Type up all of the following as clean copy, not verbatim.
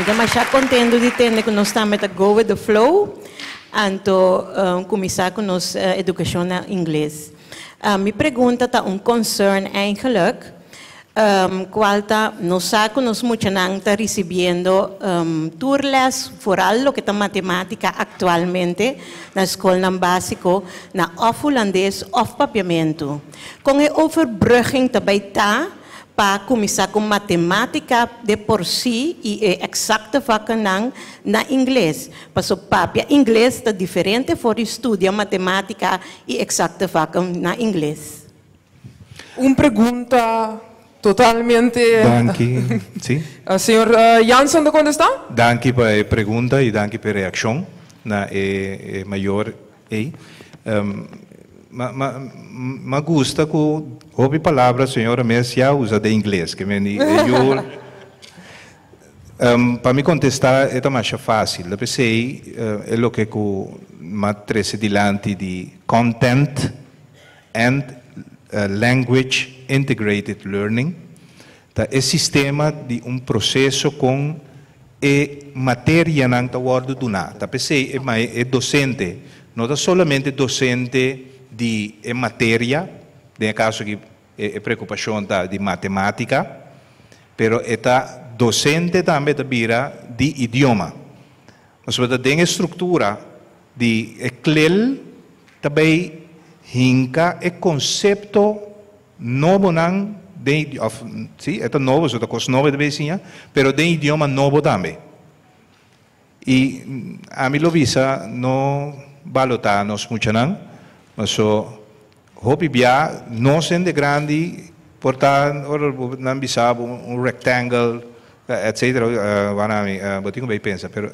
Mi ta masha kontentu di tende ku nos tambe ta go with the flow, anto kuminsá ku nos edukashon na ingles. Mi pregunta ta un concern eigenlijk, kual ta nos sa ku nos muchanan ta risibiendo tur les, vooral loke ta matemátika aktualmente na skolnan básiko na òf hulandes òf papiamentu. Kon e overbrugging ta bai ta pa kuminsá ku matemátika de por sí i e eksakte vakkennan na ingles? Paso papia ingles ta diferente for di studia matemátika i eksakte vakken na ingles. Un pregunta totalmente. Danki. Si. Señor Jansen ta kontestá? Danki pa e pregunta i danki pa e reakshon na e mayor ei. M'a gusta ku hopi palabra señora mes ya usa den ingles, ke men di e yu. Pa mi kontestá e ta masha fásil. Ta p'esei e loke ku m'a trese dilanti di content and language integrated learning ta e sistema di un proseso kon e materianan ta wòrdu duná. Ta p'esei e e dosente no ta solamente dosente di e materia, den e kaso aki e preokupashon ta di matemátika, pero e ta dosente tambe ta bira di idioma. Pasobra ta den e struktura di e CLIL ta bay hinka e konsepto nobonan den, òf si, e ta nobo, so ta kos nobo e ta bay siña, pero den idioma nobo tambe. I ami lo bisa no balotá nos muchanan, paso hopi bia nos hende grandi por ta ora nan bisa bo un rectangle etcetera wana mi bo tin ku bay pensa pero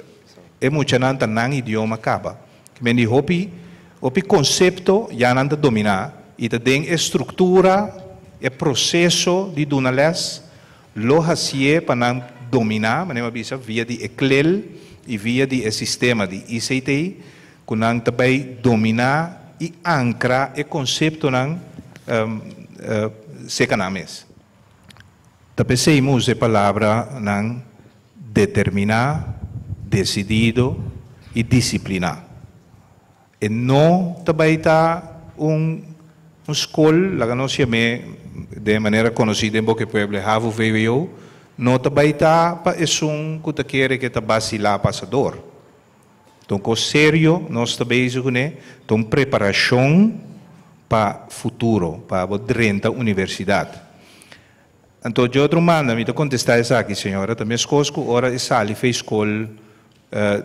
e muchanan ta nan idioma kaba. Men di hopi hopi konsepto ya nan ta dominá i ta den e struktura e proseso di duna lès lo hasié pa nan dominá, manera mi a bisa, via di e CLIL i via di e sistema di ICT, ku nan ta bai dominá i ankra e konseptonan serka nan mes. Ta p'esei mi usa e palabranan determiná, desidido i disipliná. E no ta bai ta un un skol, laga nos yam'é den e manera konosí den boka e pueblo, e havo vwo, no ta bai ta pa esun ku ta kere ku e ta basilá pasador. Ta un kos serio nos ta bezig kuné, ta un preparashon pa futuro, pa bo drenta universidat. Anto dje otro manda mi ta kontestá esaki, señora, ta meskos ku ora e sali fei skol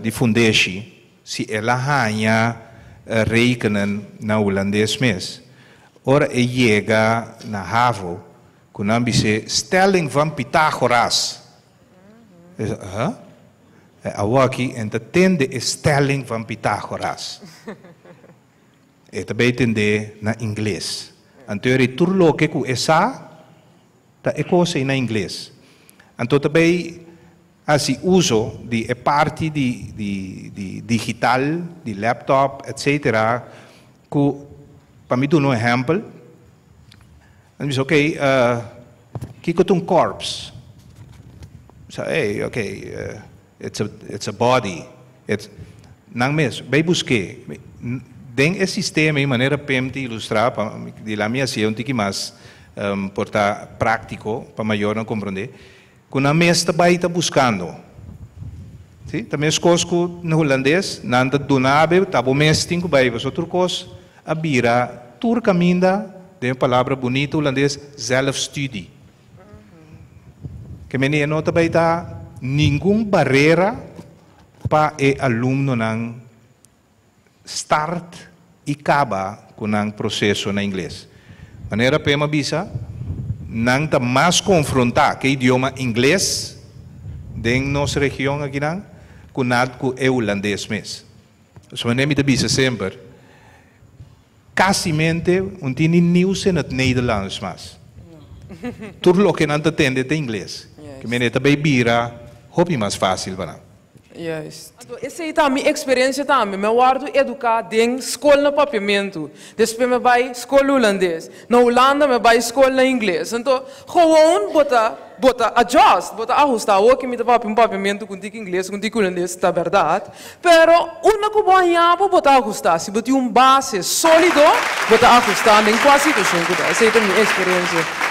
di fundeshi, si el a haña rekenen na hulandes mes, ora e yega na havo ku nan bis'é stelling van Pythagoras, e sa, huh? E awoki en ta tende e stelling van Pythagoras. E ta bay tende na ingles. Anto e ri tur loke ku e sa ta e kos ei na ingles. Anto ta bay hasi uso di e parti di di di digital, di laptop etcetera ku pa mi duna un ehèmpel, nan bisa ok kiko ta un korps? Sa ey ok it's a it's a body it's nan mes bay busk'é den e sistema ei manera Pim ta ilustrá pa di la mi hasié un tiki mas por ta práktiko pa mayornan komprondé. Ku nan mes ta bai ta buskando. Si, ta meskos ku na hulandes, nan ta duna be, ta bo mes tin ku bai, pasobra tur kos a bira tur kaminda, den e palabra bunito hulandes, zelfstudie. Ke mende e no ta bai ta ningun barera pa e alumnonan start i kaba ku nan proseso na ingles. Manera Pem a bisa, nan ta mas konfrontá ku e idioma ingles den nos region akinan ku nat ku e hulandes mes. Su manera mi ta bisa semper, kasimente un tin ni nieuws in het Nederlands mas. Tur loke nan ta tende ta ingles. Ke mende ta bai bira hopi mas fásil pa nan. Juist. Anto, esei ta mi eksperensia tambe. Mi a wòrdu eduká den skol na papiamentu. Despues mi a bai skol hulandes. Na Hulanda mi a bai skol na ingles. Anto, gewoon bo ta, bo ta adjust, bo ta ahustá. Awor ku mi ta papia un papiamentu ku un tiki ingles, ku un tiki hulandes, ta bèrdat. Pero unda ku bo haña bo, bo ta ahustá. Si bo tin un base sólido, bo ta ahustá den kua situashon ku ta. Esei ta mi eksperensia.